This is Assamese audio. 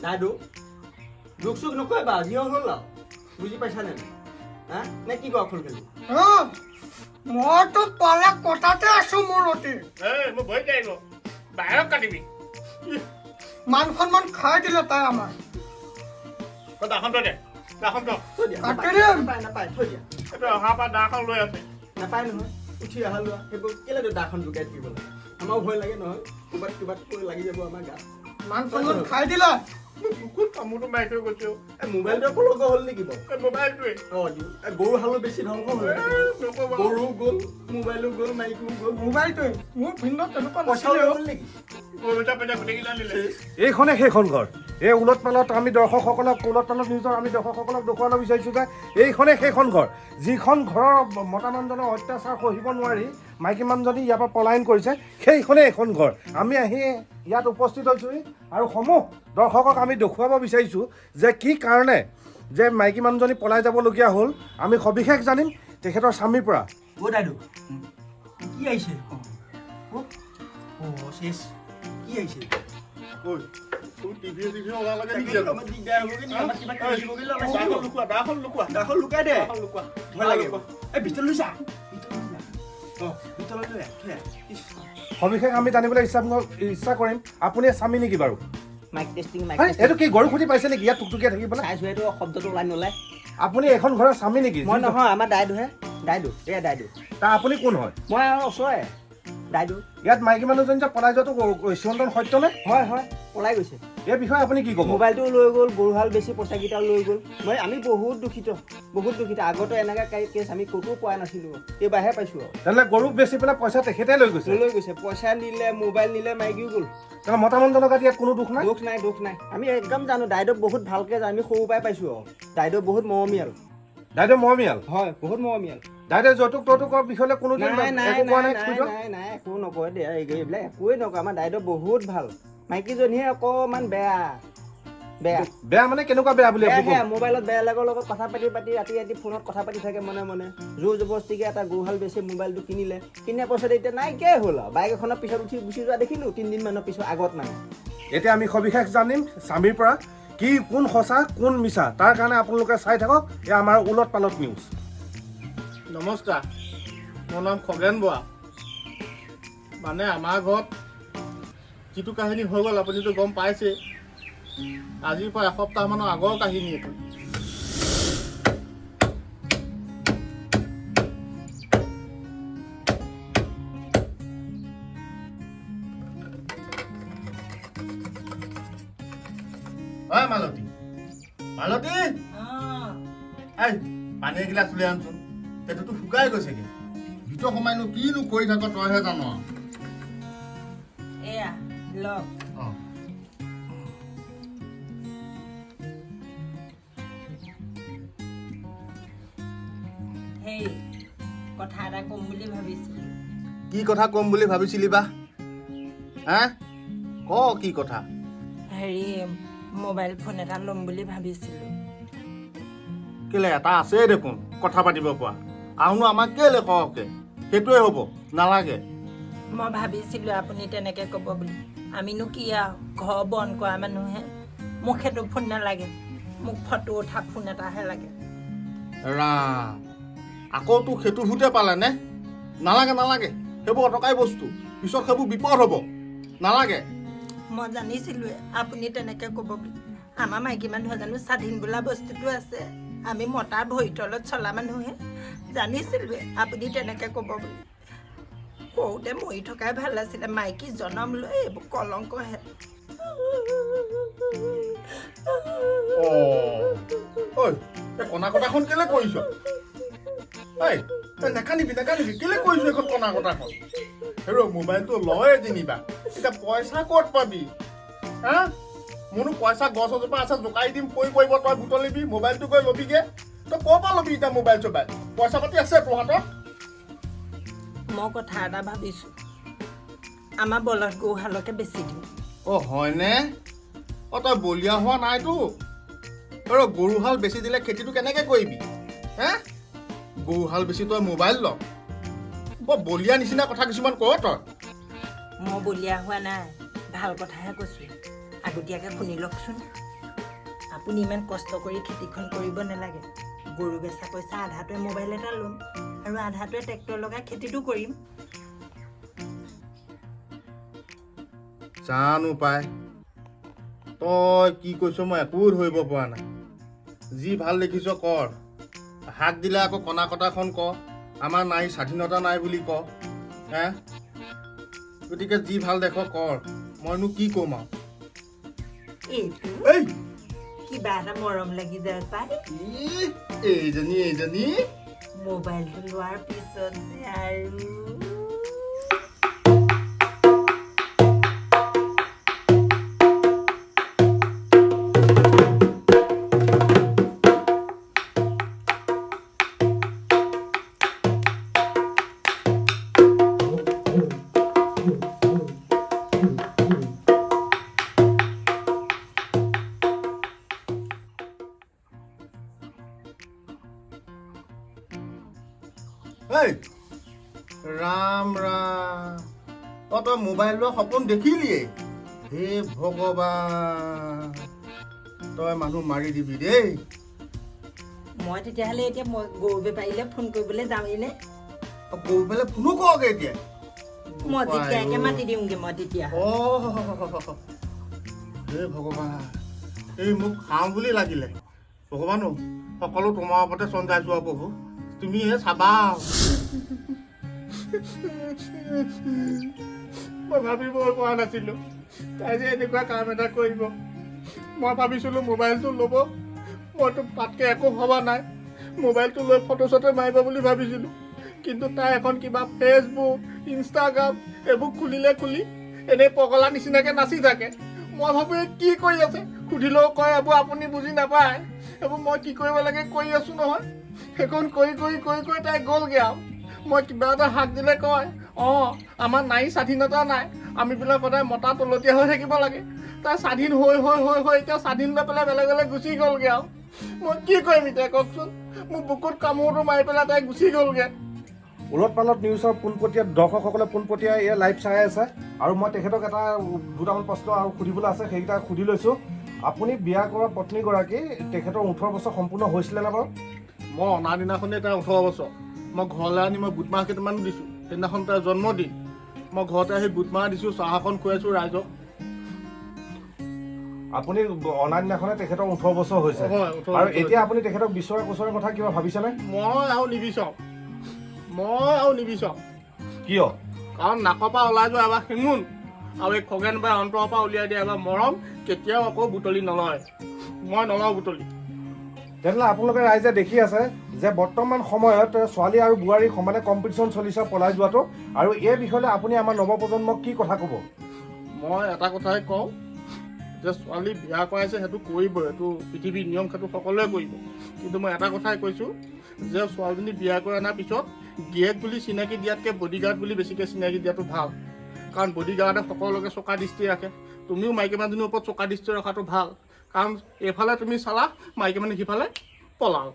দাদু, দুখ চুখ নকৰিবা, যি হ'ল হ'ল আৰু, বুজি পাইছানে নাই? হা নে কি কোৱা ফুল খেলি? মইতো পালে কটাতে আছো মোৰ অতি। এই মোৰ ভৰি লাগিব, বাহিৰত কাটিবি। মান সন্মান খাই দিলে তাই আমাৰ। তই দাখন থৈ দে, দাখন থ। থৈ দিয়া। কাটি নাপায়। দিম। নাপায়, নাপায়, থৈ দিয়া। এইটো অহাৰ পৰা দাখন লৈ আছে। নাপায় নহয়, উঠি অহা লোৱা সেইবোৰ কেলে দাখন জোকাই থাকিব লাগে? আমাৰো ভয় লাগে নহয়, ক'ৰবাত কিবা লাগি যাব আমাৰ গাত। মান সন্মান খাই দিলে। মোৰ বুকুত কামোৰটো মাৰি থৈ গৈছে অ'। এই মোবাইলটো আকৌ লগা হ'ল নেকি বাৰু? এই মোবাইলটোৱে। অঁ, এই গৰু হালো বেছি ধ্বংস হ'ল। এই, নক'বা। গৰু গ'ল, মোবাইলো গ'ল, মাইকো গ'ল। মোবাইলটোৱে মোৰ ভিন্ন তেনেকুৱা পইচাও নাছিলে লৈ অ'। গ'ল নেকি? গৰু পইচা গোটেইকেইটা নিলে। এইখনে সেইখন ঘৰ। এই ওলট পালত আমি দৰ্শকসকলক, ওলট পালত নিজৰ আমি দৰ্শকসকলক দেখুৱাব বিচাৰিছোঁ যে এইখনে সেইখন ঘৰ, যিখন ঘৰৰ মতা মানুহজনৰ অত্যাচাৰ সহিব নোৱাৰি মাইকী মানুহজনী ইয়াৰ পৰা পলায়ন কৰিছে। সেইখনে এইখন ঘৰ। আমি আহি ইয়াত উপস্থিত হৈছোঁহি আৰু সমূহ দৰ্শকক আমি দেখুৱাব বিচাৰিছোঁ যে কি কাৰণে যে মাইকী মানুহজনী পলাই যাবলগীয়া হ'ল। আমি সবিশেষ জানিম তেখেতৰ স্বামীৰ পৰা। অ' দাদু, কি আহিছে? অ' চেচ, কি আহিছে? ঐ, তোৰ টিভি চিভি ওলাল লাগে নেকি আকৌ? আমাৰ দিগদাৰ হ'বগৈ নেকি? আমাক কিবা কৰি দিবগৈ লগাইছে। দাখন লুকুৱা, দাখন লুকুৱা। দাখন লুকাই দে। দাখন লুকুৱা। ভয় লাগে। এই ভিতৰলৈ যা, ভিতৰলৈ যা। অঁ, ভিতৰলৈ লৈ আহ, থৈ আহ। ইছ। সবিশেষ আমি জানিবলৈ ইচ্ছা কৰিম, আপুনি স্বামী নেকি বাৰু? মাইক টেষ্টিং, মাইক হেই, টেষ্টিং। এইটো কি গৰু খুটি পাইছে নেকি ইয়াত টুকটুকীয়া থাকি পেলাই? চাইছো, এইটো শব্দটো ওলাই নোলায়। আপুনি এইখন ঘৰৰ স্বামী নেকি? মই নহয়, আমাৰ দাইদুহে, দাইদু, এয়া দাইদু। তা আপুনি কোন হয়? মই আৰু ওচৰৰে দাইদু। ইয়াত মাইকী মানুহজনী যে পলাই যোৱাটো চিৰন্তন সত্য নে? হয় হয়, পলাই গৈছে। এই বিষয়ে আপুনি কি ক'ব? মোবাইলটোও লৈ গ'ল, গৰুহাল বেছি পইচাকেইটাও লৈ গ'ল। আমি বহুত দুখিত, বহুত দুখিত। আগতে এনেকুৱা কেছ আমি ক'তো পোৱা নাছিলোঁ, এইবাৰহে পাইছোঁ আৰু। তেনেহ'লে গৰুক বেচি পেলাই পইচা তেখেতে লৈ গৈছে? লৈ গৈছে, পইচা নিলে, মোবাইল নিলে, মাইকীও গ'ল। তেনেহ'লে মতা মানুহজনৰ গাত ইয়াত কোনো দোষ নাই? দোষ নাই, দোষ নাই। আমি একদম জানো, দাইদেউ বহুত ভালকৈ জানো, আমি সৰুৰ পৰাই পাইছোঁ আৰু। দাইদেউ বহুত মৰমীয়াল। দাইদেউ মৰমীয়াল? হয়, বহুত মৰমীয়াল। দাইদেউ যৌতুক তৌতুকৰ বিষয়লৈ কোনোদিন নাই নাই। একো কোৱা নাই। নাই? নাই নাই নাই, একো নকয় দে, এইবিলাক একোৱেই নকয়। আমাৰ দাইদেউ বহুত ভাল, মাইকীজনীহে অকণমান বেয়া, বেয়া। বেয়া মানে কেনেকুৱা বেয়া বুলি আপুনি বেয়া, ক'ব? মোবাইলত বেলেগৰ লগত কথা পাতি পাতি ৰাতি ৰাতি ফোনত কথা পাতি থাকে মনে মনে। জোৰ জবৰদস্তিকে এটা গৰুহাল বেচি মোবাইলটো কিনিলে, কিনাৰ পাছত এতিয়া নাইকিয়াই হ'ল আৰু। বাইক এখনৰ পিছত উঠি গুচি যোৱা দেখিলোঁ 3 দিনমানৰ পিছত আগত মানে। এতিয়া আমি সবিশেষ জানিম স্বামীৰ পৰা, কি কোন সঁচা কোন মিছা। তাৰ কাৰণে আপোনালোকে চাই থাকক এয়া আমাৰ ওলট পালট নিউজ। নমস্কাৰ, মোৰ নাম খগেন বৰা। মানে আমাৰ ঘৰত যিটো কাহিনী হৈ গ'ল আপুনিতো গম পাইছেই। আজিৰ পৰা এসপ্তাহমানৰ আগৰ কাহিনী এইটো। ঐ মালতী, মালতী, এই পানী এগিলাচ উলিয়াই আনচোন, পেটুটো শুকাই গৈছেগে। ভিতৰ সোমাইনো কিনো কৰি থাক তইহে জান আৰু। এয়া লওক। অঁ। হেই, কথা এটা ক'ম বুলি ভাবিছিলোঁ। কি কথা ক'ম বুলি ভাবিছিলি বা হে? ক, কি কথা? হেৰি, মোবাইল ফোন এটা ল'ম বুলি ভাবিছিলোঁ। কেলে, এটা আছেই দেখোন কথা পাতিব পৰা, আৰুনো আমাক কেলে সৰহকে? সেইটোৱে হ'ব নালাগে। মই ভাবিছিলোঁ আপুনি তেনেকৈ ক'ব বুলি। আমিনো কি আৰু ঘৰ বন্ধ কৰা মানুহে। মোক সেইটো ফোন নালাগে, মোক ফটো উঠা ফোন এটাহে লাগে। ৰাম, আকৌ তোক সেইটো ভূতে পালে নে? নালাগে নালাগে, সেইবোৰ অটকাই বস্তু, পিছত সেইবোৰ বিপদ হ'ব, নালাগে। মই জানিছিলোঁৱে আপুনি তেনেকৈ ক'ব বুলি। আমাৰ মাইকী মানুহৰ জানো স্বাধীন বোলা বস্তুটো আছে? আমি মতাৰ ভৰি তলত চলা মানুহে। জানিছিলোঁৱে আপুনি তেনেকৈ ক'ব বুলি। সৰুতে মৰি থকাই ভাল আছিলে, মাইকী জনম লৈ এইবোৰ কলংকহে। অঁ ঐ, এই কণা কটাখন কেলে কৰিছ? ঐ, তই নাকান্দিবি, নাকান্দিবি। কেলে কৰিছ এইখন কণা কটাখন? হেৰ, মোবাইলটো লয়ে যেনিবা, এতিয়া পইচা ক'ত পাবি হা? মোৰনো পইচা গছ এজোপা আছে, জোকাৰি দিম পৰি পৰিব, তই বুটলিবি, মোবাইলটো গৈ ল'বিগে। তই ক'ৰ পৰা ল'বি এতিয়া মোবাইল চোবাইল? পইচা পাতি আছে তোৰ হাতত? মই কথা এটা ভাবিছোঁ, আমাৰ বলধ গৰুহালকে বেচি দিওঁ। অ' হয়নে? অ' তই বলিয়া হোৱা নাইতো? আৰু গৰুহাল বেচি দিলে খেতিটো কেনেকৈ কৰিবি হে? গৰুহাল বেচি তই মোবাইল ল? বৰ বলিয়া নিচিনা কথা কিছুমান ক তই। মই বলিয়া হোৱা নাই, ভাল কথাহে কৈছোঁ। আগতীয়াকৈ শুনি লওকচোন। আপুনি ইমান কষ্ট কৰি খেতিখন কৰিব নালাগে। গৰু বেচা পইচা আধাটোৱে মোবাইল এটা ল'ম আৰু আধাটোৱে ট্ৰেক্টৰ লগাই খেতিটো কৰিম। জানো পাই, তই কি কৈছ মই একো ধৰিব পৰা নাই। যি ভাল দেখিছ কৰ। হাক দিলে আকৌ কণা কটাখন ক, আমাৰ নাৰী স্বাধীনতা নাই বুলি ক। হে, গতিকে যি ভাল দেখ কৰ, মইনো কি ক'ম আৰু। এইটো এই কিবা এটা মৰম লাগি যায় পাই। ই, এইজনী এইজনী। মোবাইলটো লোৱাৰ পিছত যে আৰু এই ৰাম ৰাম, অ তই মোবাইল লোৱা সপোন দেখিলিয়েই? হে ভগৱান, তই মানুহ মাৰি দিবি দেই। মই তেতিয়াহ'লে এতিয়া মই গৰু বেপাৰীলৈ ফোন কৰিবলৈ যামেই নে? অ, গৰু পেলাই ফোনো কৰগে এতিয়া। মই যেতিয়াকে মাতি দিওঁগে মই তেতিয়া। অ হে ভগৱান, এই মোক খাওঁ বুলি লাগিলে। ভগৱানো, সকলো তোমাৰ ওপৰতে চঞ্জাই যোৱা প্ৰভু, তুমিহে চাবা। মই ভাবিবই পৰা নাছিলোঁ তাই যে এনেকুৱা কাম এটা কৰিব। মই ভাবিছিলোঁ মোবাইলটো ল'ব, মইতো তাতকৈ একো ভবা নাই। মোবাইলটো লৈ ফটো চটো মাৰিব বুলি ভাবিছিলোঁ, কিন্তু তাই এখন কিবা ফেচবুক, ইনষ্টাগ্ৰাম এইবোৰ খুলিলে খুলি এনেই পগলা নিচিনাকৈ নাচি থাকে। মই ভাবোঁ এই কি কৰি আছে, সুধিলেও কয় এইবোৰ আপুনি বুজি নাপায়, এইবোৰ মই কি কৰিব লাগে কৰি আছোঁ নহয়। সেইখন কৰি কৰি কৰি কৰি তাই গ'লগৈ আৰু। মই কিবা এটা হাক দিলে কয়, অঁ আমাৰ নাৰী স্বাধীনতা নাই, আমিবিলাক সদায় মতা তলতীয়া হৈ থাকিব লাগে। তাই স্বাধীন হৈ হৈ হৈ হৈ এতিয়া স্বাধীন লৈ পেলাই বেলেগলৈ গুচি গ'লগৈ আৰু। মই কি কৰিম এতিয়া কওকচোন? মোৰ বুকুত কামোৰটো মাৰি পেলাই তাই গুচি গ'লগৈ। ওলট পালট নিউজৰ পোনপটীয়া দৰ্শকসকলে পোনপটীয়া এই লাইভ চাই আছে আৰু মই তেখেতক এটা দুটামান প্ৰশ্ন আৰু সুধিবলৈ আছে, সেইকেইটা সুধি লৈছোঁ। আপুনি বিয়া কৰা পত্নীগৰাকী তেখেতৰ 18 বছৰ সম্পূৰ্ণ হৈছিলে নে বাৰু? মই অনা দিনাখনেই তাই 18 বছৰ। মই ঘৰলৈ আনি মই বুটমাহ কেইটামানো দিছোঁ। সেইদিনাখন তাইৰ জন্মদিন, মই ঘৰতে আহি বুটমাহ দিছোঁ, চাহ অকণ খুৱাইছোঁ ৰাইজক। আপুনি অনা দিনাখনে তেখেতৰ 18 বছৰ হৈছে। হয়, 18 আৰু বছৰ। এতিয়া আপুনি তেখেতক বিচৰা কোচৰাৰ কথা কিবা ভাবিছেনে? মই আৰু নিবিচাৰোঁ, মই আৰু নিবিচাৰোঁ। কিয়? কাৰণ নাকৰ পৰা ওলাই যোৱা এবাৰ শিঙোন আৰু এই খগেন বাই অন্তৰৰ পৰা উলিয়াই দিয়া এবাৰ মৰম কেতিয়াও আকৌ বুটলি নলয়। মই নলওঁ বুটলি। তেনেহ'লে আপোনালোকে ৰাইজে দেখি আছে যে বৰ্তমান সময়ত ছোৱালী আৰু বোৱাৰী সমানে কম্পিটিশ্যন চলিছে পলাই যোৱাটো। আৰু এই বিষয়লৈ আপুনি আমাৰ নৱপ্ৰজন্মক কি কথা ক'ব? মই এটা কথাই কওঁ যে ছোৱালী বিয়া কৰাইছে সেইটো কৰিবই, সেইটো পৃথিৱীৰ নিয়ম, সেইটো সকলোৱে কৰিব। কিন্তু মই এটা কথাই কৈছোঁ যে ছোৱালীজনী বিয়া কৰি অনাৰ পিছত গিয়েক বুলি চিনাকি দিয়াতকৈ বডিগাৰ্ড বুলি বেছিকৈ চিনাকি দিয়াটো ভাল। কাৰণ বডিগাৰ্ডে সকলোকে চকা দৃষ্টি ৰাখে। তুমিও মাইকী মানুহজনীৰ ওপৰত চকা দৃষ্টি ৰখাটো ভাল, কাৰণ এইফালে তুমি চালা, মাইকী মানুহ সিফালে পলাল।